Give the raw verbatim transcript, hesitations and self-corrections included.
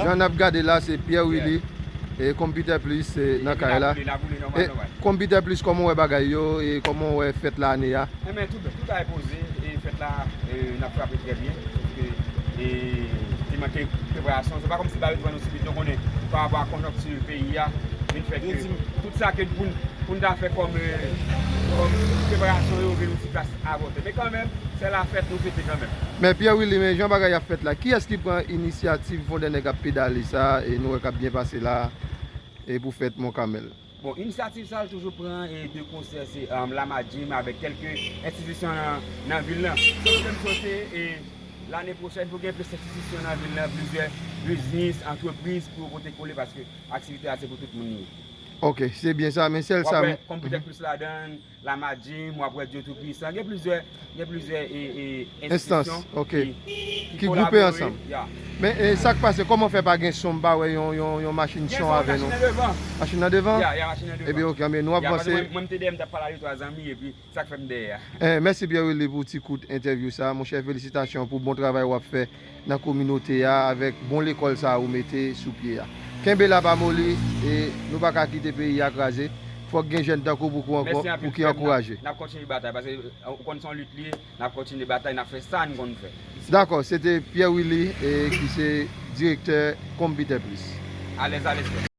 Jan n ap gade la, se Pierre Willy, e Konm Peter Plis, e nan kay la. E Konm Peter Plis, kòman w wè bagay yo, e kòman w wè fèt la ane a? Enben, tout, tout bagay poze, e fèt la, e n ap frape trè byen. Paske, e, te manke preparasyon. Se pa kòmsi bagay yo pran nou sibit, nou konnen, pa rapò a konjonkti peyi a, vin fè ke tout sa ke pou n, pou n ta fè kòm, e, kòm preparasyon yo vin yon ti kras avòte. Men kanmenm, se la fèt, nou fete kanmenm. Men Pierre Willy, men jan bagay ap fèt la, kiyès ki pran inisyativ Fondè Nèg ap pedale sa, e nou wè k ap byen pase la, e pou fèt Mont Carmel? Bon, inisyativ sa, l toujou pran, e, de konsè, se, um, Lama Gym avèk kèlke enstitisyon nan, nan vil lan. Donk, m swete, e, lane pwochèn, pou gen plis enstitisyon nan vil lan, plizyè biznis, antrepriz pou yo pote kole, paske aktivite a se pou tout moun li ye. Ok, se byen sa, men sèl sa. W ap wè Konm Peter Plis ladan l, Lama Gym, w ap wè Dyo Toupisan. Gen plizyè, gen plizyè, e, e, enstitisyon ki, ki gwoupe ansanm. Men, e, sa k pase, kòman fè pa gen son, m pa wè yon, yon, yon machin son avè nou? Machin nan devan? Ya, ya, machin nan devan. Ebyen, ok, anben, nou ap vanse. Mwen, mwen, m te dèyè, m t ap pale a de twa zanmi, epi sa k fè m dèyè a. Eh, mèsi Pierre Willy pou ti kout entèvyou sa. Monchè, felisitasyon pou bon travay w ap fè nan kominote a avèk bon lekòl sa a ou mete sou pye a. Kenbe la, pa moli, e nou pa ka kite peyi a kraze. Fòk gen jèn tankou Boukou ankò pou ki ankouraje. N ap kontinye batay, paske, e, ou konn se yon lit li ye, n ap kontinye batay, n ap fè sa n konn fè. Dakò, se te Pierre Willy, e, ki se direktè Konm Peter Plis. Alèz, alèz.